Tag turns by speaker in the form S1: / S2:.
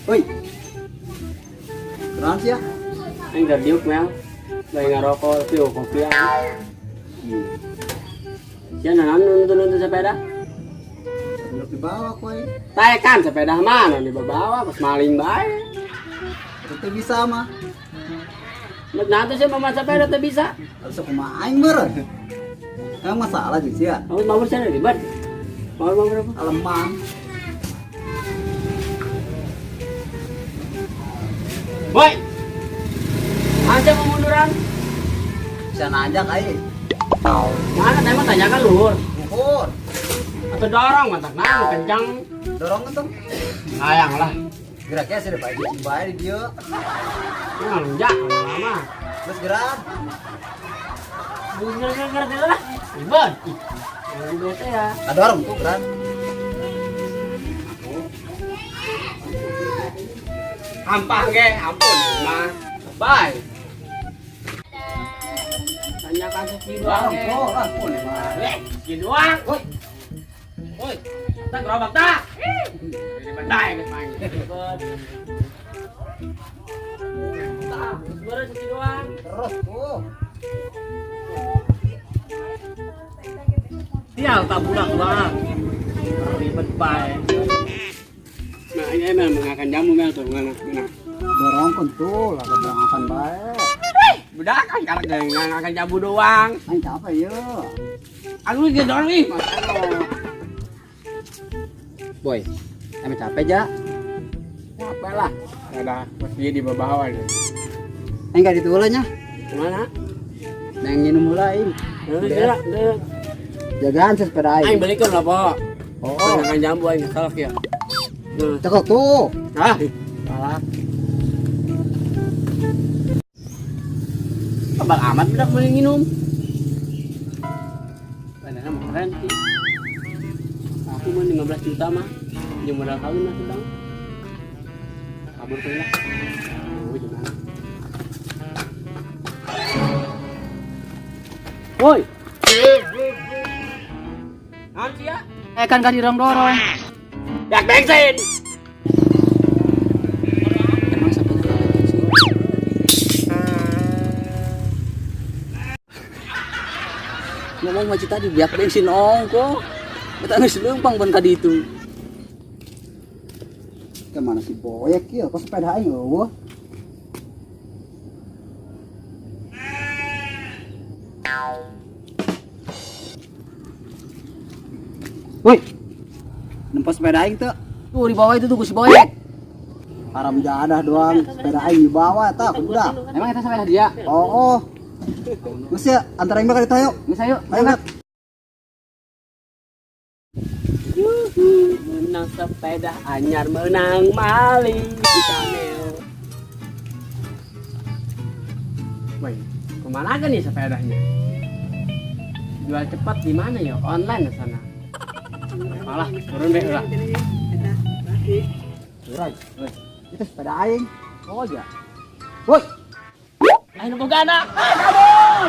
S1: Woi. Kenapa sih ya?
S2: Aing diuk Mel. Lagi ngarokok tapi kopi ah. Sia naon nuntun-nuntun sepeda?
S1: Belum dibawa kowe.
S2: Taekan sepeda mana dibawa pas maling bae.
S1: Itu bisa mah.
S2: Nah tuh sih mama sepeda teh bisa.
S1: Harus kumaha aing meureun. Emang masalah jeung sia.
S2: Kamu mau sana ribet. Mau mau berapa?
S1: Alemang.
S2: Boy. Aja mau munduran.
S1: Bisa nanjak aing.
S2: Mana teh mah tanyakan luhur.
S1: Luhur.
S2: Atau dorong mantap nah kencang.
S1: Dorong tuh.
S2: Sayang lah.
S1: Geraknya sih bae cicing bae di dieu.
S2: Ini ngalunjak lama-lama.
S1: Terus gerak.
S2: Gerak lah. Ribet. Ih, yang bete ya.
S1: Kadorong tuh gerak.
S2: Ampah ge, ampun mah. Bye. Tanyakan seki doang ge.
S1: Dorong tuh, ampun mah.
S2: Eh, seki doang.
S1: Woi,
S2: Woi, tak gerobak tak. Jadi bandai geus main. Ribet. Tak, geus seki doang.
S1: Terus tuh.
S2: Sial tak budak bang. Ribet bae. Nah, ini emang mengakan jamu mel tuh ngana. Ngana.
S1: Dorong kan tuh, lah berangakan bae.
S2: Budak kan kalau ngakan jamu doang.
S1: Aing capek ye.
S2: Aku geus dorong ih.
S1: Boy, emang capek ja?
S2: Capek lah. Ada pasti di bawah nih.
S1: Aing gak ditulanya.
S2: Kemana?
S1: Neng minum heula aing.
S2: Gerak, gerak.
S1: Jagaan sih sepeda
S2: Aing
S1: aing.
S2: belikan lah, Po.
S1: Oh,
S2: Ngakan jambu aing salah ya. Nah.
S1: Cakep tuh.
S2: Ah,
S1: Salah.
S2: Kebal amat budak beli minum. Padahal mah keren sih. Aku mah 15 juta mah. Jeung modal kawin lah bang. Kabur tuh lah. Oh, gimana? Woi. Nanti ya.
S3: Kan gak didorong-dorong.
S2: Yak bensin.
S3: Emang sepeda gak bensin? Ngomong macam tadi biak bensin ongko. Kita geus leumpang ban tadi itu.
S1: Kemana si Boyek ya? Kok sepeda aing eueuh? Woi. Nempo sepeda aing teu.
S3: Tuh di bawah itu tuh si Boyek.
S1: Haram jadah doang, sepeda aing dibawa eta ku budak.
S3: Emang itu sepeda dia?
S1: Oh, oh. Geus ya, antara aing mah ka ditu ayo.
S3: Geus ayo.
S1: Ayo, Mat.
S2: Yuhu, menang sepeda anyar menang maling di Kamel. Woi, kemana aja nih sepedanya? Jual cepat di mana ya? Online di sana. Malah turun deh lah.
S1: Woi, itu sepeda aing. Oh ya. Woi,
S2: Ayo boga anak. Ah, kabur.